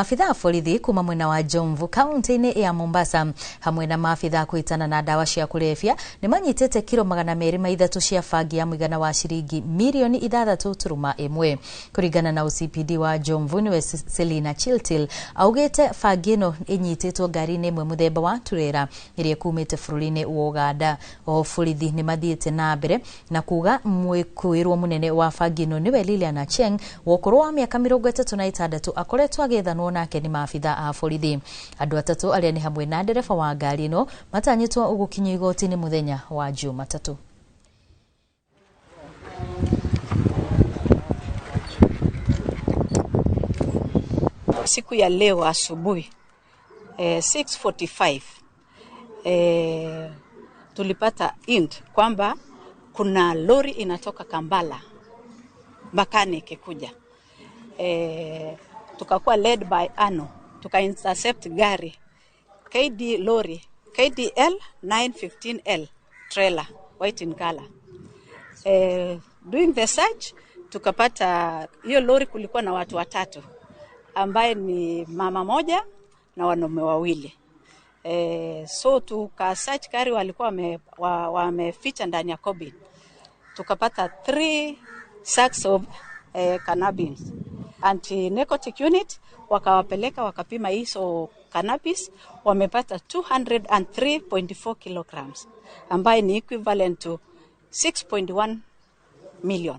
Maabitha a borithi kuma mwena wa Jomvu kaunti-inĩ ya Mombasa hamwe na maabitha kwitana na ndawa cia kũrebia nĩ manyitĩte kiro 203 cia bangi ya mũigana wa ciringi mirioni 6.1. Kũringana na OCPD wa Jomvu niwe Selina Chiltil augĩte bangi ĩno ĩnyitĩtwo ngari-inĩ ĩmwe mũthemba wa turera ĩrĩa ĩkumĩte bũrũri-inĩ wa Uganda. Oho borithi nĩ mathiĩte na mbere na kuga mwĩkũĩrwo mũnene wa bangi ĩno nĩwe Lilian Achieng wa ũkũrũ wa mĩaka 36 akoretwo agĩethanwo nake nĩ maabitha a borithi. Andũ atatũ arĩa nĩ hamwe na ndereba wa ngari ĩno matanyĩtwo gũkinyio igoti-inĩ mũthenya wa Jumatatũ. Siku ya leo asubuhi 6:45 tulipata int kwamba kuna lori inatoka Kampala mechanic kuja. Tukakuwa led by Ano, tuka intercept gari KD lori KDL 915L trailer white in color. Doing the search tukapata hiyo lori kulikuwa na watu watatu ambaye ni mama moja na wanaume wawili. So tuka search gari walikuwa wameficha ndani ya cabin. Tukapata 3 sacks of cannabis. Anti-narcotic unit wakawapeleka wakapima hizo cannabis, wamepata 203.4 kilograms ambaye ni equivalent to 6.1 million.